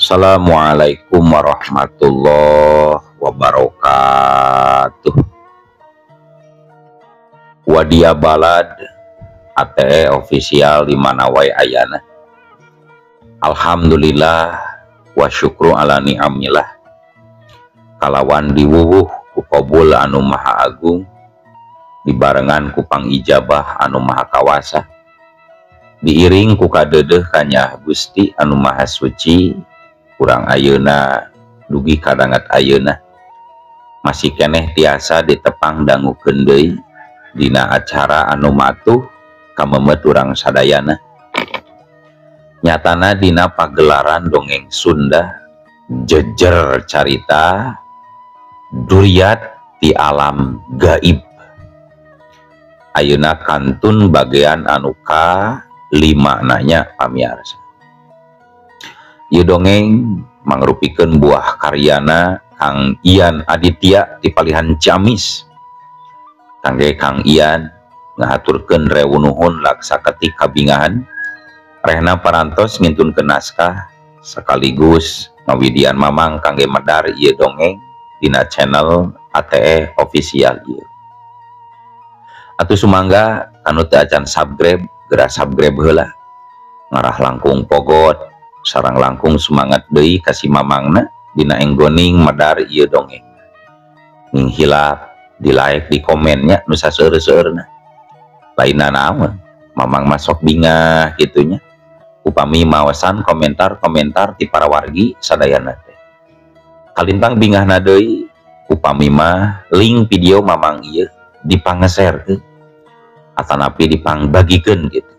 Assalamualaikum warahmatullahi wabarakatuh. Wadia Balad ATE official di mana wae ayana. Alhamdulillah wa syukru ala ni'amillah. Kalawan diwuwuh ku qabul anu maha agung, dibarengan ku pangijabah anu maha kawasa, diiring ku kadeudeuh kanyah Gusti anu maha suci. Kurang ayeuna dugi kadangat ayeuna masih keneh tiasa ditepang dangukeun deui dina acara anu matuh kamemet urang sadayana. Nyatana dina pagelaran dongeng Sunda jejer carita duriat di alam gaib. Ayeuna kantun bagian anu ka 5 nanya pamiarsa. Ieu dongeng mangrupikeun buah karyana Kang Ian Aditya ti palihan Ciamis. Kangge Kang Ian ngahaturkeun rewu nuhun laksa ketik kabingahan rehna parantos ngintunkeun naskah sekaligus ngawidian mamang kangge medar ieu dongeng dina channel ATE official ieu. Atuh sumangga anu teu acan subscribe geura subscribe heula, ngarah langkung pogot sarang langkung semangat deui ka si mamangna dina enggoning medar ieu dongeng. Ning hilap di like di komennya nu saseueur-seueurna. Lainna naon mamang masok bingah kitunya upami maosan komentar-komentar ti para wargi sadayana teh. Kalintang bingahna deui upami mah link video mamang ieu dipangeserkeun atanapi dipangbagikeun gitu.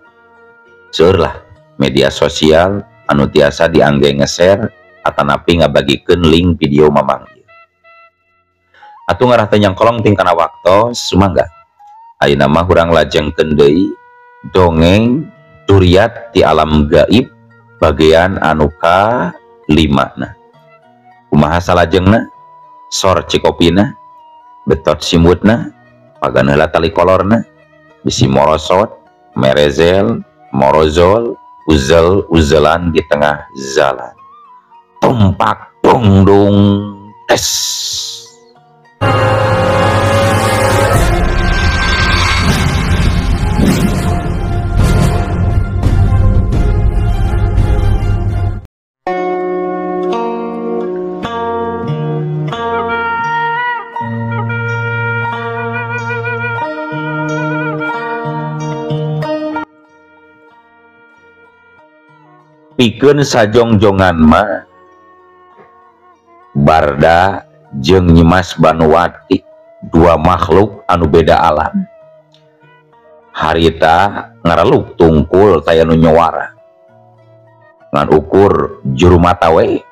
Seueur lah media sosial anu tiasa diangge ngeser atanapi ngabagikeun link video mamang ieu. Atuh ngarah teh nyangkolong tingkana waktos sumangga. Ayeuna mah urang lajengkeun deui dongeng duriat di alam gaib bagian anu ka 5 na. Kumaha salajengna? Sor cikopina, betot simutna, pagan heula tali kolorna, bisi morosot, merezel, morozol, uzel uzelan di tengah jalan. Tumpak dungdung tes. Pikeun sajongjongan mah Barda jeung Nyimas Banuwati dua makhluk anu beda alam. Harita ngareluk tungkul taya nu nyowara ngan ukur juru mata we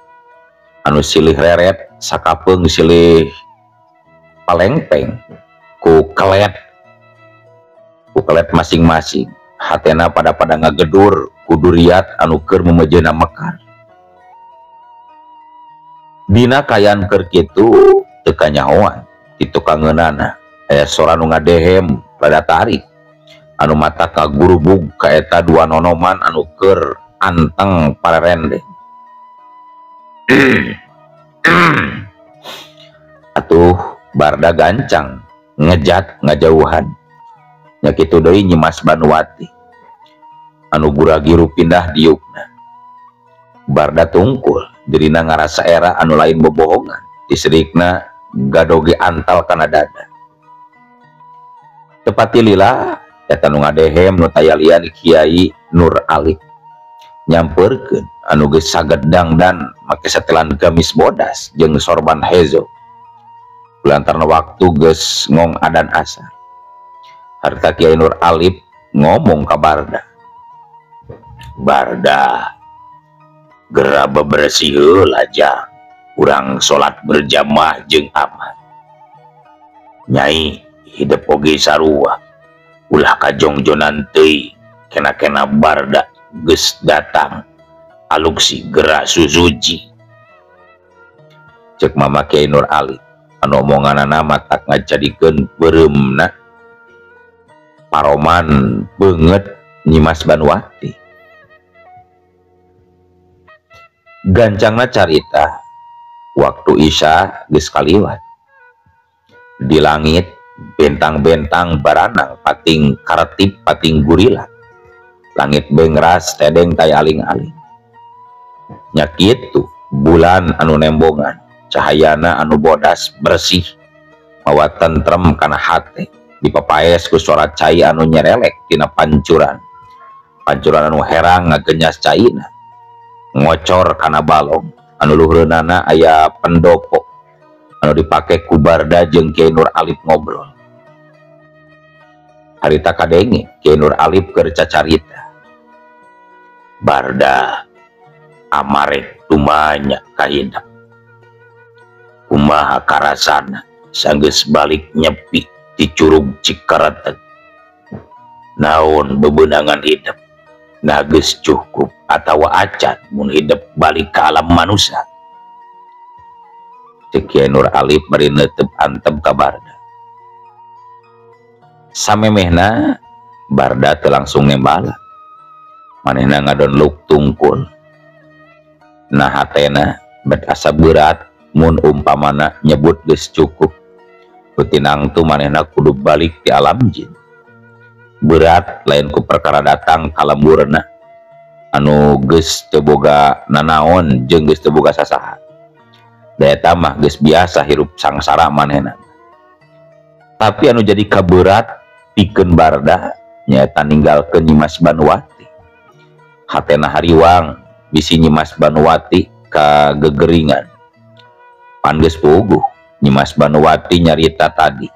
anu silih reret sakapeung silih palengpeng ku kelet masing-masing. Hatena pada ngagedur kuduriat anu keur memejeuna mekar. Dina kayan keur kitu teu kanyahoan ti tukangeunana aya sora nu ngadehem rada tarik anu mata kagurubug ka eta dua nonoman anu keur anteng pararende. Atuh Barda gancang ngejat ngajauhan. Nya kitu deui Nyimas Banuwati anu guragiru pindah diukna. Barda tungkul dirina ngarasa era anu lain bobohongan diserikna gadoge antal kana dada. Tepati lila eta nu ngadehem nu tayalian Kiai Nur Alif nyampeurkeun anu geus sagedang dan make setelan gamis bodas jeung sorban hezo. Lantaran waktu geus ngong adan asar. Harta Kiai Nur Alif ngomong ka Barda. Barda, gera bebersih heula jang, urang salat berjamaah jeung aman. Nyai hidep oge sarua, ulah kajongjonan teuing, kena-kena Barda geus datang, aluksi gera susuci. Cek mama Kiai Nur Alif, anu omonganana matak ngajadikeun beureumna paroman beungeut Nyimas Banuwati. Gancangna carita waktu Isya geus kaliwat. Di langit bentang-bentang baranang pating karetip pating gurila. Langit bengras tedeng tay aling-aling. Nya kitu bulan anu nembongan, cahayana anu bodas bersih, mawa tentrem kana hate, dipapaes ku suara cai anu nyerelek tina pancuran. Pancuran anu herang ngagenyas caina, ngocor kana balong anu luhureunana aya pendopo anu dipake ku Barda jeung Kiai Nur Alif ngobrol. Harita kadenge Kiai Nur Alif keur cacarita. Barda amarek tumanya kahidap. Kumaha karasana sanggeus balik nyepi di Curug Cikareteg. Naon bebenangan hidup? Nah geus cukup atawa acan mun hidup balik ke alam manusia. Cek Kiai Nur Alif bari neuteup antep ka Barda. Samemehna Barda teu langsung nembala. Manehna ngadonluk tungkul. Nah hatena bet asa berat mun umpamana nyebut geus cukup. Kutinang tu manehna kudu balik di alam jin. Berat lain ku perkara datang ka lemburna anu geus teu boga nanaon jeung geus teu boga sasaha. Da eta mah geus biasa hirup sangsara manehna. Tapi anu jadi kaberat pikeun Barda nyaeta ninggalkeun Nyimas Banuwati. Hatena hariwang bisi Nyimas Banuwati ka gegeringan. Pan geus puguh Nyimas Banuwati nyarita tadi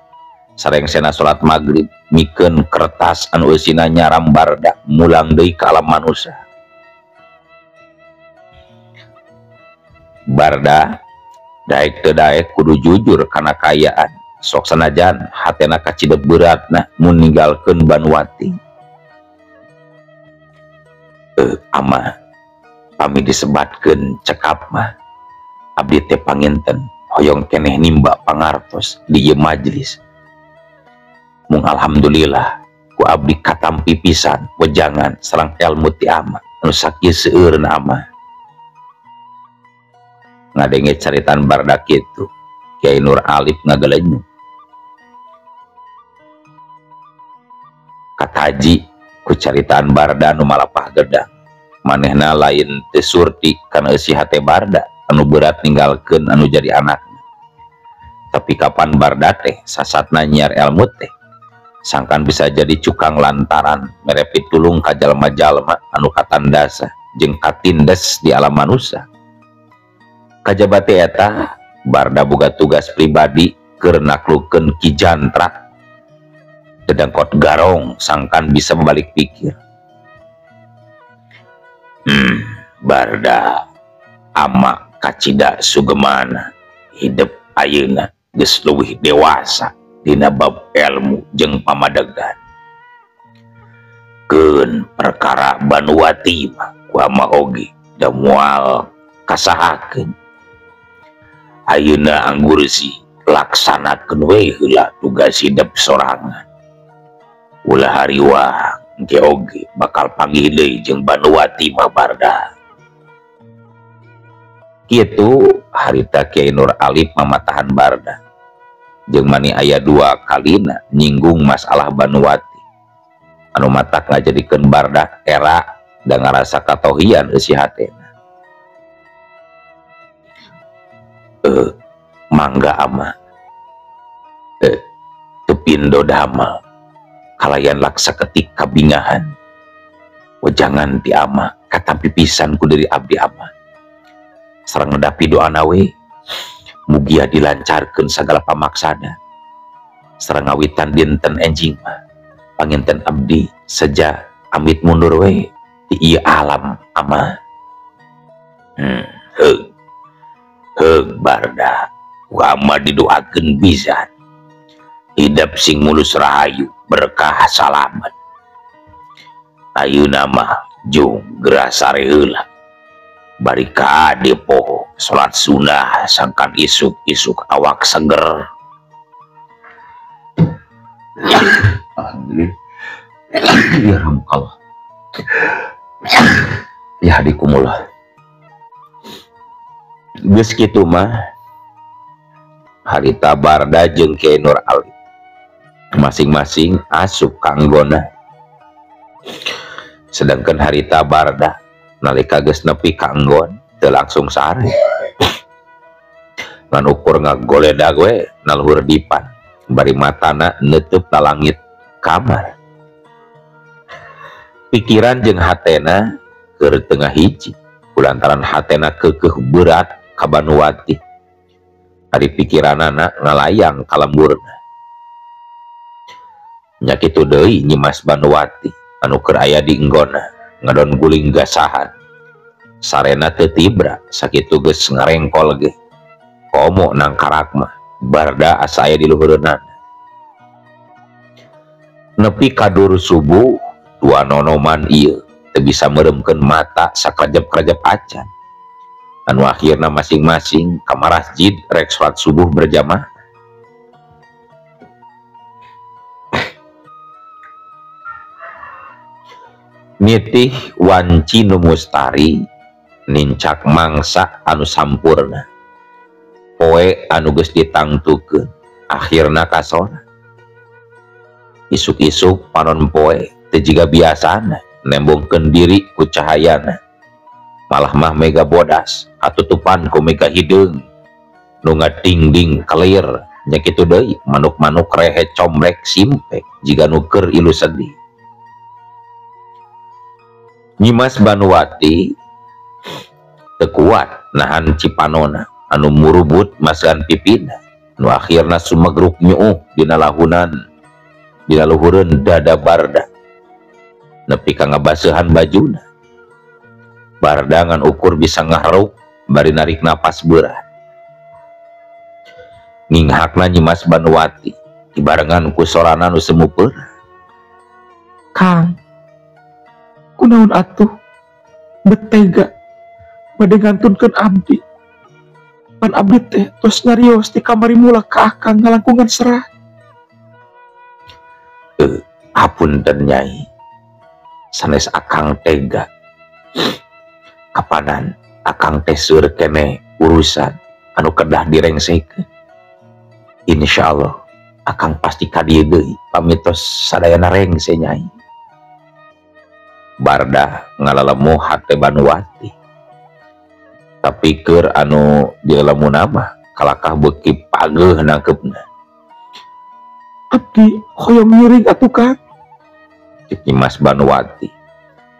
sarengsena salat magrib mikeun kertas anu eusina nyaram Barda mulang deui ka alam manusia. Barda daek teu daek kudu jujur kana kaayaan. Sok sanajan hatena kacidep beratna mun ninggalkeun Banuwati. Ama pami disebatkeun cekap mah abdi teh panginten hoyong keneh nimba pangartos di ieu majelis. Mung alhamdulillah ku abdi katampi pisan wejangan sareng ilmu ti ama anu sakieu seueurna ama. Ngadenge caritan Barda kitu, Kiai Nur Alif ngagelenyum. Kataji ku caritaan Barda anu malapah gedang. Manehna lain teu surti kana eusi hate Barda anu berat ninggalkeun anu jadi anakna. Tapi kapan Barda teh sasatna nyiar ilmu teh sangkan bisa jadi cukang lantaran mere pitulung ka jalma-jalma anu katandasa jeung katindes di alam manusia. Kajabati eta Barda boga tugas pribadi keur naklukeun Ki Jantra. Dedengkot garong sangkan bisa membalik pikir. Barda ama kacida sugemana hidup ayeuna geus leuwih dewasa dina bab ilmu jeung pamadegan. Keun perkara Banuwati mah ku ama oge da moal kasahakeun. Ayeuna anggursi laksanakeun we heula tugas hidup sorangan. Ulah hariwang engke oge bakal panggih deui jeung Banuwati mah Barda. Kitu harita Kiai Nur Alif mamatahan Barda. Jeung mani aya dua kalina nyinggung masalah Banuwati. Anu matak ngajadikeun Barda era da ngarasa katohian eusi hatena. Mangga ama teu pindo dama kalayan laksa ketik kabingahan wejangan ti ama katampi pisan ku diri abdi ama sareng ngedapi doana we mugia dilancarkeun sagala pamaksada sareng ngawitan dinten enjing mah panginten abdi seja amit mundur we ti ieu alam ama. Heug heug Barda ku ama didoakeun pisan hidup sing mulus rahayu berkah salamet. Ayeuna mah jung gerah sare heula bari ka poho salat sunah sangkan isuk-isuk awak seger. Alhamdulillah ya rahmukallah ya hadikumullah. Geus kitu mah harita Barda jeung Kiai Nur Alif masing-masing asup ka anggona. Sedangkan harita Barda nalika geus nepi ka anggon teu langsung sare. Ngan ukur ngagoledag we na luhur dipan bari matana neutup na langit kamar. Pikiran jeung hatena keur tengah hiji kulantaran hatena keukeuh berat ka Banuwati. Ari pikiranana ngalayang ka lemburna. Nya kitu deui Nyimas Banuwati anu keur aya di enggona ngadon guling gasahan. Sarena teu tibra sakitu geus ngarengkol ge. Komo nang karak mah Barda asa aya di luhureunana. Nepi kadur subuh dua nonoman ieu teu bisa meuremkeun mata sakrajep-krajep acan. Anu akhirna masing-masing ka masjid rek salat subuh berjamaah. Nitih wanci nu mustari nincak mangsa anu sampurna. Poe anu geus ditangtukeun akhirna kasora. Isuk-isuk panon poe teu jiga biasana nembongkeun diri ku cahayana. Malah mah mega bodas katutupan ku mega hideung nu ngadingding kelir. Nya kitu deui manuk-manuk rehe combrek simpek jiga nu keur ilu sedih. Nyimas Banuwati teu kuat nahan cipanona anu murubut masihan pipina nu akhirna sumegruk nyuuh dina lahunan dina luhureun dada Barda nepi ka ngabaseuhan bajuna. Barda ngan ukur bisa ngaharuk bari narik napas berat. Nginghakna Nyimas Banuwati dibarengan ku sorana nu semu peurah. Kang, kunaon atuh betega bade ngantunkeun abdi. Pan abdi teh tos nyarios di kamari mula ka akang ngalangkungan serah. Apunten Nyai, sanes akang tega. Kapanan akang teh seueur keneh urusan anu kedah direngsekeun. Insyaallah akang pasti ka dieu deui pamitos sadayana rengse Nyai. Barda ngalalemu hate Banuwati. Tapi keur anu dilemuna mah kalakah beuki pageuh nangkeupna. Abdi hoyong ngiring atuh Kang. Cek Nyimas Banuwati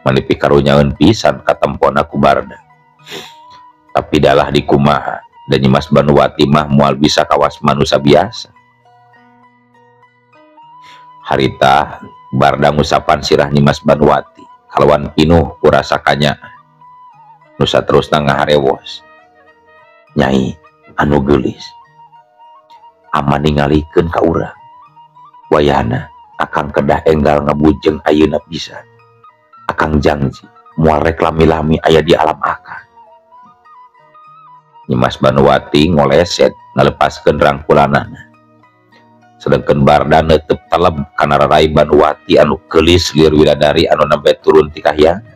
mani pikarunyaeun pisan katempona ku Barda. Tapi dalah dikumaha dan Nyimas Banuwati mah moal bisa kawas manusia biasa. Harita Barda ngusapan sirah Nyimas Banuwati kalawan pinuh ku rasa kanya. Nu saterusna ngaharewos. Nyai anu geulis aman ningalikeun ka urang. Wayahna akang kedah enggal ngabujeng ayeuna pisan. Akang jangji moal rek lami-lami aya di alam akang. Nyimas Banuwati ngoleset ngalepaskeun rangkulanana. Sedengkeun Barda neuteub teleb kana rarai Banuwati anu geulis lieur widadari anu nembe turun ti kahyangan.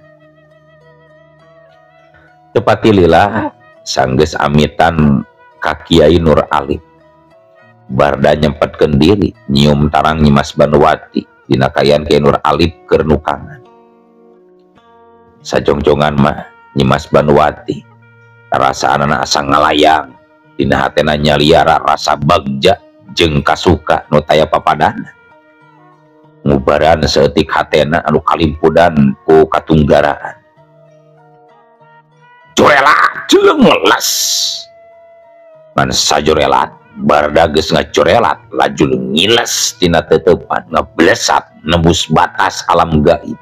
Tepati lila sanggeus amitan ka Kiai Nur Alif. Barda nyempetkeun diri nyium tarang Nyimas Banuwati dina kaayaan Kiai Nur Alif keur nukangan. Sajongjongan mah Nyimas Banuwati rasaanana asa ngalayang dina hatena nyaliara rasa bagja jeung kasuka nu taya papadana. Ngubaran saeutik hatena anu kalimpudan ku katunggaraan. Jorelat jeleng les. Ngan sajorelat Barda geus ngajorelat laju ngiles tina teuteupan ngeblesat nembus batas alam gaib.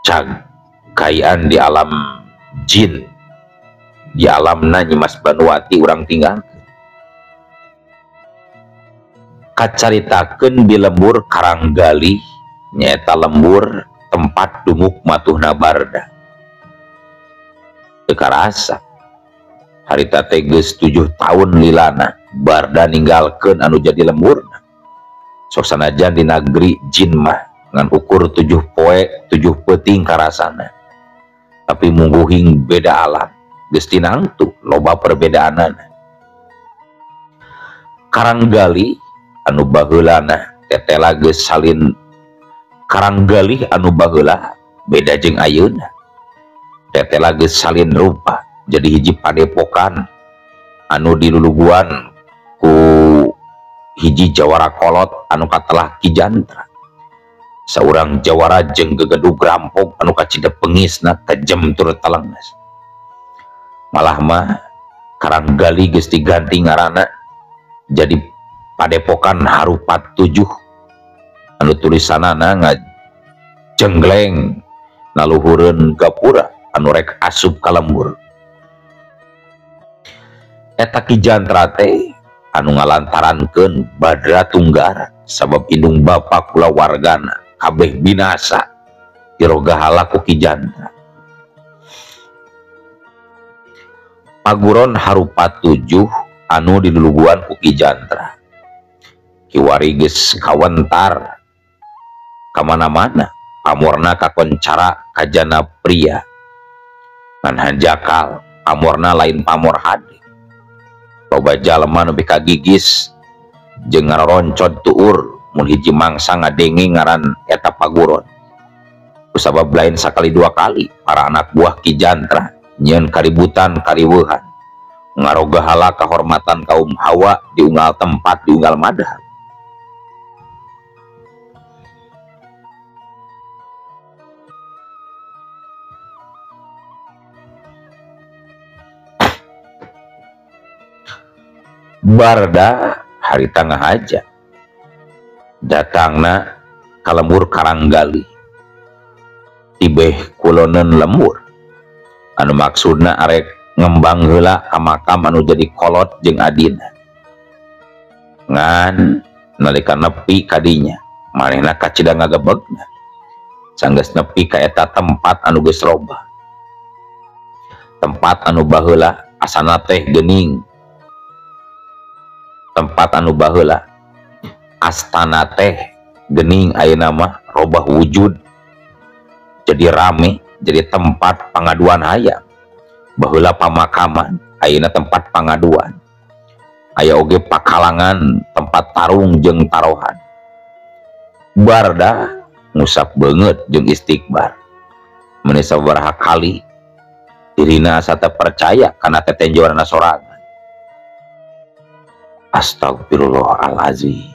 Cag kayaan di alam jin di alamna Nyimas Banuwati urang tinggalkeun. Kacaritakeun di lembur Karanggalih nyaeta lembur tempat dumuk matuhna Barda. Teu karasa harita teh geus 7 tahun lilana Barda ninggalkeun anu jadi lemburna. Sok sanajan di nagri jin mah ngan ukur 7 poe 7 peuting karasana. Tapi mungguhing beda alam geus tinangtu loba perbedaanana. Karanggalih anu baheulana tetela geus salin Karanggalih anu baheula beda jeung ayeuna. Tetela geus salin rupa jadi hiji padepokan anu diluluguan ku hiji jawara kolot anu katelah Ki Jantra. Saurang jawara jeung gegedug rampok anu kacida pengisna tajem tur talenges. Malah mah Karanggalih geus diganti ngaranna jadi padepokan Harupat 7 anu tulisanana ngajenggleng naluhureun gapura anu rek asup ka lembur. Eta Ki Jantra teh anu ngalantarankeun Badra Tunggara sabab indung bapa kulawargana kabeh binasa dirogahala ku Ki Jantra. Paguron Harupat 7 anu diluluguan ku Ki Jantra kiwari geus kawentar kamana-mana pamorna kakoncara kajana pria ngan hanjakal pamorna lain pamor hade. Loba jalma nu kagigis jeung ngaroncod tuur mun hiji mangsa ngadenge ngaran eta paguron. Kusabab lain sakali dua kali para anak buah Ki Jantra nyieun kaributan kariweuhan ngarogahala kahormatan kaum hawa di unggal tempat di unggal madhab. Barda harita ngahaja datangna ka lembur Karanggalih tibeh kuloneun lembur anu maksudna arek ngembang heula ka makam anu jadi kolot jeung adina. Ngan nalika nepi kadinya manehna kacida ngagebegna sanggeus nepi ka eta tempat anu geus robah, tempat anu baheula asana teh geuning, tempat anu baheula astana teh gening ayeuna mah robah wujud jadi rame, jadi tempat pangaduan hayam. Baheula pamakaman ayeuna tempat pangaduan. Aya oge pakalangan tempat tarung jeung tarohan. Barda ngusap beungeut jeung istikbar. Meuni sabaraha kali dirina asa teu percaya kana tetenjoanna sorangan. Astagfirullahalazim.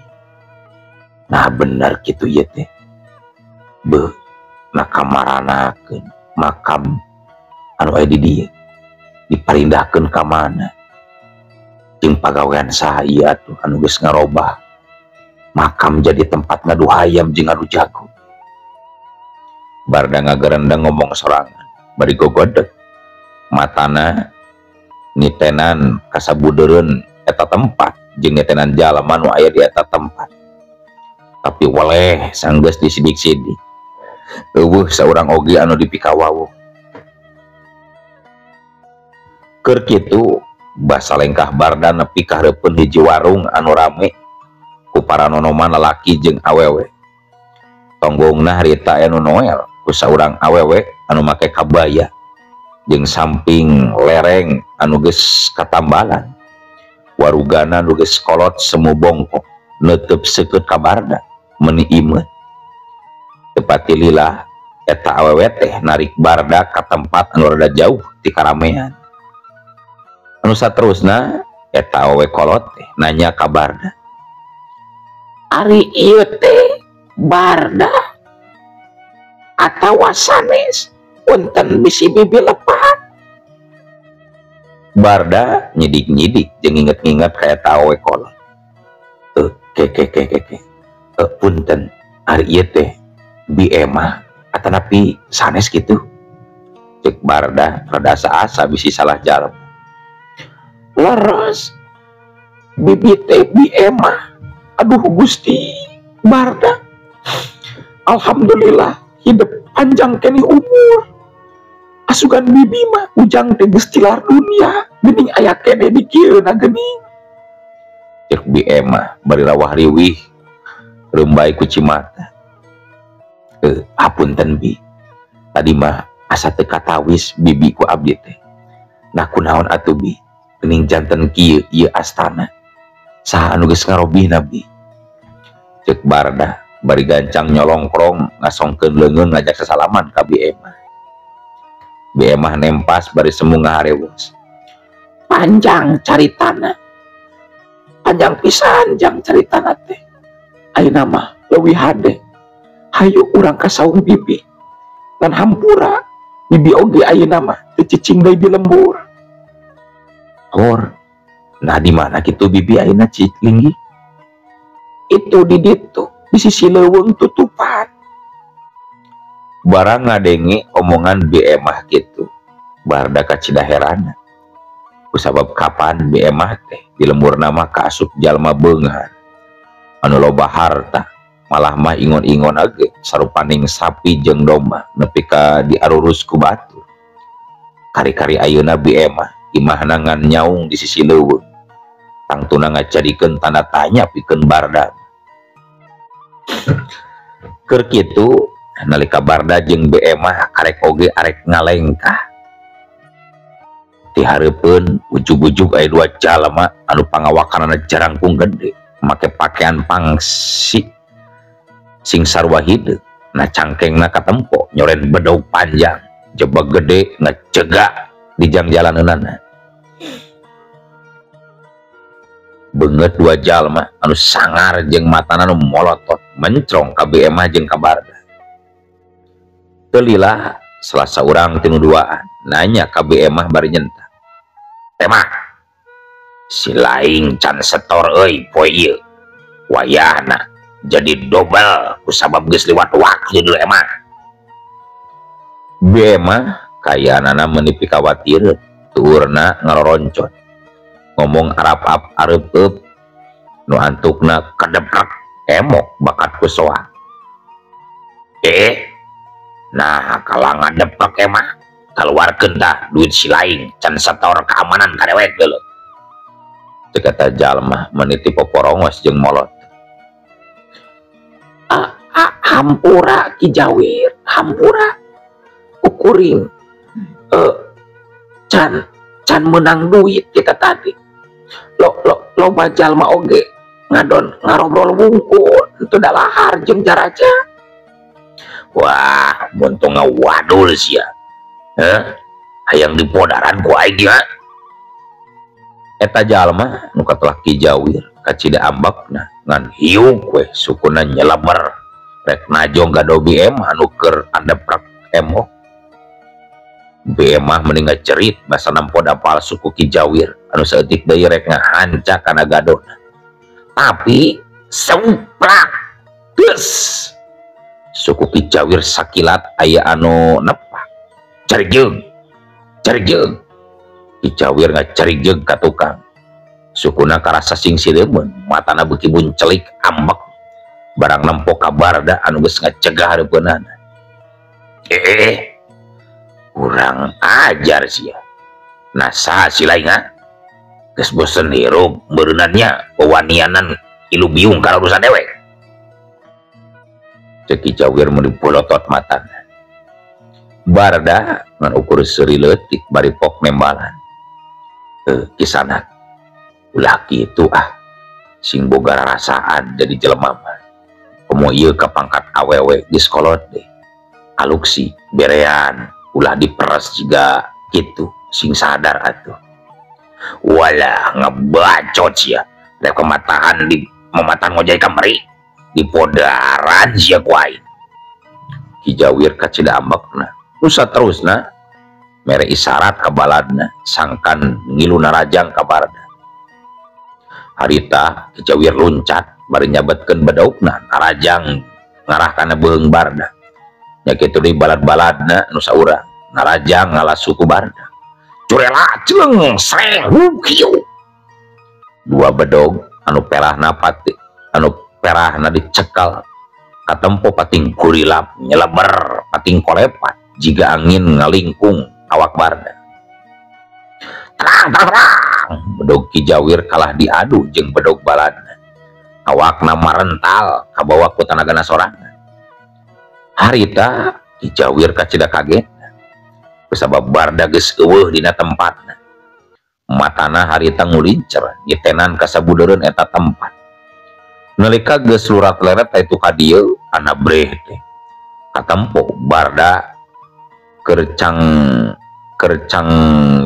Nah bener kitu ieu teh. Beuh, nah kamaranakeun makam anu aya di dieu diparindahkeun ka mana? Jeung pagawean saha ieu atuh anu geus ngarobah makam jadi tempat ngadu hayam jeung ngadu jago. Barda ngagerendeng ngomong sorangan bari gogodeg matana nitenan kasabudereun eta tempat jeung nitenan jalma nu aya di eta tempat. Tapi weleh sanggeus disidik-sidik eueuh saurang oge anu dipikawawuh. Keur kitu basa lengkah Barda nepi ka hareupeun hiji warung anu rame ku para nonoman lalaki jeung awewe. Tonggongna harita anu noel ku saurang awewe anu make kabaya jeung samping lereng anu geus katambalan. Warugana nu geus kolot semu bongkok neuteub seukeut ka Barda meuni imeut. Tepati lila eta awewe teh narik Barda ka tempat anu rada jauh ti karamean. Anu saterusna eta awewe kolot teh nanya ka Barda, "Ari ieu teh Barda atawa sanes? Punten bisi bibi lepat." Barda nyidik-nyidik jeung nginget-nginget ka eta awewe kolot. Ke ke ke ke ke. Punten ari ieu teh Bi Emah atanapi sanes gitu. Cek Barda rada asa-asa bisi salah jalma. Leres bibi teh Bi Emah. Aduh Gusti Barda, alhamdulillah hidup panjang kene umur. Asugan bibi mah ujang teh geus tilar dunia geuning aya kene di kieu na geuning. Cek Bi Emah bari rawah riwih reumbai ku cimata. Apunten Bi, tadi mah Asa teu katawis bibi ku abdi teh. Nah kunaon atuh bi geuning janten kieu ieu astana. Saha anu geus ngarobihna bi? Ceuk Barda bari gancang nyolongkrong ngasongkeun leungeun ngajak sasalaman ka Bi Emah. Bi Emah nempas bari semu ngaharewos. Panjang caritana. Panjang pisan jang caritana teh. Ayeuna mah leuwih hade. Hayu urang ka saung bibi. Ngan hampura bibi oge ayeuna mah teu cicing deui di lembur. Hor. Nah di mana kitu bibi ayeuna cik linggih? Itu di ditu, di sisi leuweung tutupan. Barang ngadenge omongan Bi Emah kitu, Barda kacida herana. Kusabab kapan Bi Emah teh di lemburna mah kaasup jalma beunghar. Anu loba harta, malah mah ingon-ingon age sarupaning sapi jeung domba nepi ka diarurus ku batur. Kari-kari ayeuna Bi Emah imahna ngan nyaung di sisi leuweung. Tangtuna ngajadikeun tanda tanya pikeun Barda. Keur kitu nalika Barda jeung Bi Emah karek oge arek ngalengkah. Ti hareupeun ujug-ujug aya dua jalma anu pangawakanana jarangkung gede, make pakaian pangsi sing sarua hideung. Nah cangkengna katempo nyoren bedog panjang, jebeg gede ngecegak di jangjalananana. Beungeut dua jalma anu sangar jeung matana nu molotot mencrong ka Bi Emah jeung ka Barda. Teu lila salah saurang tinu duaan nanya ka Bi Emah bari nyentak. "Temah, si laing can setor euy poe ieu. Wayahna jadi dobel kusabab geus liwat waktu dulu Emah." Bi Emah kayanana meuni pikawatireun, tuurna ngaroroncot. Ngomong arap-ap areup-eup nu antukna kadeprek emok bakat ku soa. Nah kalangan deprek emah kaluarkeun tah duit si laing can setor keamanan ka dewek deuleu. Ceuk eta jalma meniti poporongos jeung molot. Hampura Ki Jawir, hampura kukuring can menang duit kita tadi. Loba jalma oge ngadon ngarobrol wungkul itu dalahar jeung jaraja. Wah, mun tong ngawadul sia. Heh, hayang dipodaran ku aing dia. Eta jalma nu katelah Ki Jawir kacida ambakna ngan hiuk we sukuna nyelemer rek najong gado Bi Emah anu keur andeprek emok. Bi Emah mending ngacerit basa nempo dapal suku Ki Jawir anu saeutik deui rek ngahanca kana gadona. Tapi semplak geus suku Ki Jawir sakilat aya anu nepak. Carijeung, carijeung. Ki Jawir ngacarijeung ka tukang. Sukuna karasa sing sileumeun, matana beuki buncelik ambek barang nempo ka Barda anu geus ngacegah hareupeunana. Kurang ajar sia. Nah saha si laing ha? Geus bosen hirup meureunannya wewanianan ilu biung kana urusan dewek. Ceuk Ki Jawir meuni bolotot matana. Barda ngan ukur seuri leutik bari pok nembalan. Kisanak ulah kitu ah, sing boga rarasaan jadi jelema mah. Komo ieu ka pangkat awewe geus kolot deh. Aluksi berean ulah diperes jiga kitu, sing sadar atuh. Walah ngebacot sia, rek kematahan di mematan ngojay kamari dipodaran sia ku aing. Ki Jawir kacida ambekna, nu saterusna mere isyarat ka baladna sangkan ngilu narajang ka Barda. Harita Ki Jawir luncat bari nyabetkeun bedogna narajang ngarah kana beuheung Barda. Nya kitu deui balad-baladna nu saurang narajang ngalas suku Barda. Curela celeng sreng kieu. Dua bedog anu perahna pati anu perahna dicekal katempo pating kurilap nyeleber pating kolepat jiga angin ngalingkung awak Barda. Terang terang terang bedog Ki Jawir kalah diadu jeung bedog baladna. Awakna marental kabawa ku tanagana sorangan. Harita Ki Jawir kacida kaget. Kusabab Barda geus eueuh dina tempatna. Matana harita ngulincer nyitenan ka sabudeureun eta tempat. Nalika geus lurat leret itu ka dieu anabreh teh. Katempo Barda kercang kercang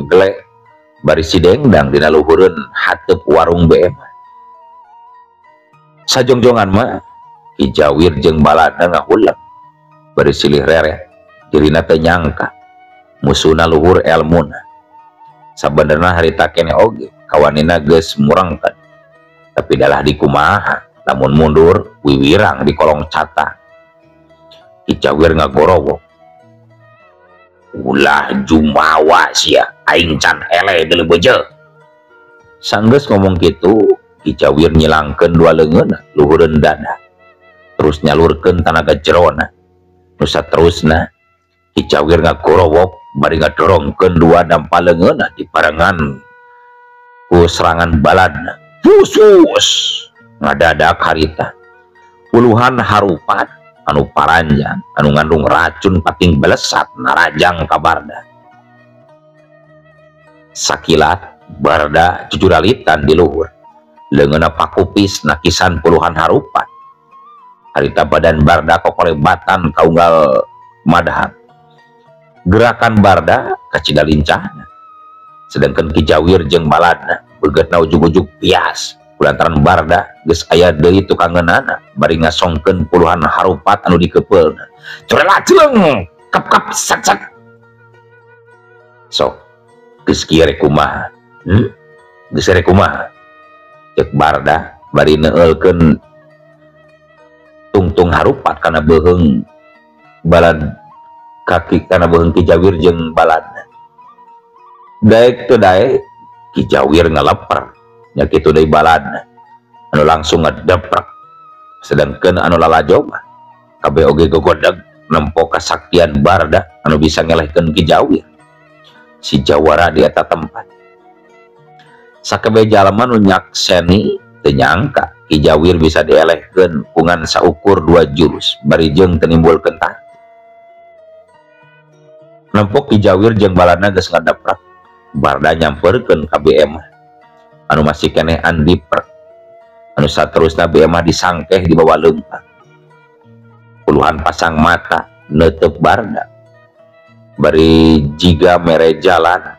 gelek bari sidengdang dina luhureun hateup warung BM. Sajongjongan mah Ki Jawir jeung balada ngahuleng bari silih reret dirina teu nyangka musuhna luhur elmuna. Sabenerna harita keneh oge kawanina geus murangkeun tapi dalah dikumaha lamun mundur wiwirang di kolong cata. Ki Jawir ngagorowok, ulah jumawa sia aing can eleh geuleuh beje. Sanggeus ngomong kitu Ki Jawir nyilangkeun dua leungeunna luhureun dada terus nyalurkeun tanaga jerona. Nu saterusna Ki Jawir ngagorowok bari ngadorongkeun dua dampa leungeunna dibarengan ku serangan baladna. Fusus ngadadak harita puluhan harupat anu paranjang anu ngandung racun pating belesat narajang ka Barda. Sakilat Barda jujuralitan di luhur leungeunna pakupis nakisan puluhan harupat. Harita badan Barda kokolebatan kaunggal madahar. Gerakan Barda kacida lincahna, sedangkan Ki Jawir jeung baladna begetna ujug-ujug pias kulantaran Barda geus aya deui tukangeunana bari ngasongkeun puluhan harupat anu dikepeulna. Curela celeng kap kap sat sat. Sok geus kieu rek kumaha? Geus rek kumaha? Cek Barda bari neueulkeun tungtung harupat kana beuheung balad kaki kana beuheung Ki Jawir jeung baladna. Daek teu daek Ki Jawir ngaleper nya kitu deui baladna anu langsung ngedeprak. Sedangkan anu lalajo mah kabeh oge gogodeg nempo kasaktian Barda anu bisa ngelehkeun Ki Jawir si jawara di eta tempat. Sakabeh jalma nu nyakseni teu nyangka Ki Jawir bisa dielehkeun ku ngan saukur dua jurus bari jeung teu nimbulkeun tah. Nempo Ki Jawir jeung baladna geus ngadeprak, Barda nyamperkeun ka BM anu masih keneh andiprek. Anu saterusna BM disangkeh di bawah leumpang. Puluhan pasang mata neuteub Barda bari jiga mere jalan,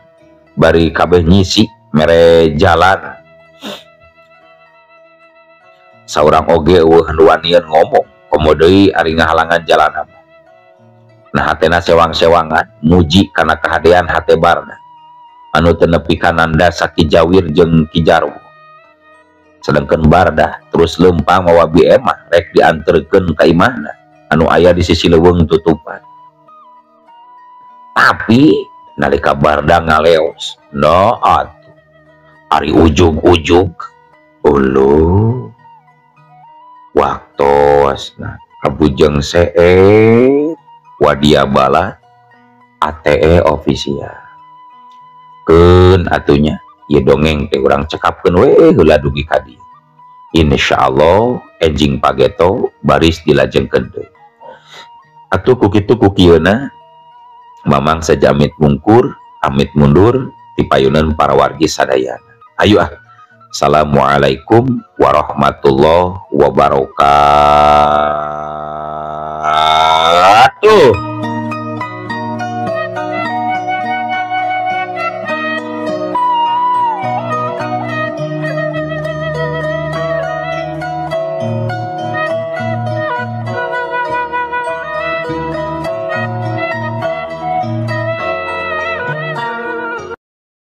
bari kabeh nyisi mere jalan. Saurang oge eueuh nu wanian ngomong komo deui ari ngahalangan jalanna. Nah hatena sewang-sewangan muji kana kahadean hate Barda anu teu nepi ka nanda Ki Jawir jeung Ki Jarwo. Sedangkan Barda terus leumpang mawa BM rek dianterkeun ka imahna anu aya di sisi leuweung tutupan. Tapi nalika Barda ngaleos, no atuh ari ujug-ujug uluh waktosna kabujeng seet wadia bala ATE official. Keun atunya ieu dongeng teh urang cekapkeun we heula dugi ka dieu. Insyaallah enjing pageto baris dilajengkeun deui. Atuh ku kitu ku kieuna Mamang sajamit mungkur amit mundur tipayunan para wargi sadayana. Ayo ah. Assalamualaikum warahmatullahi wabarakatuh.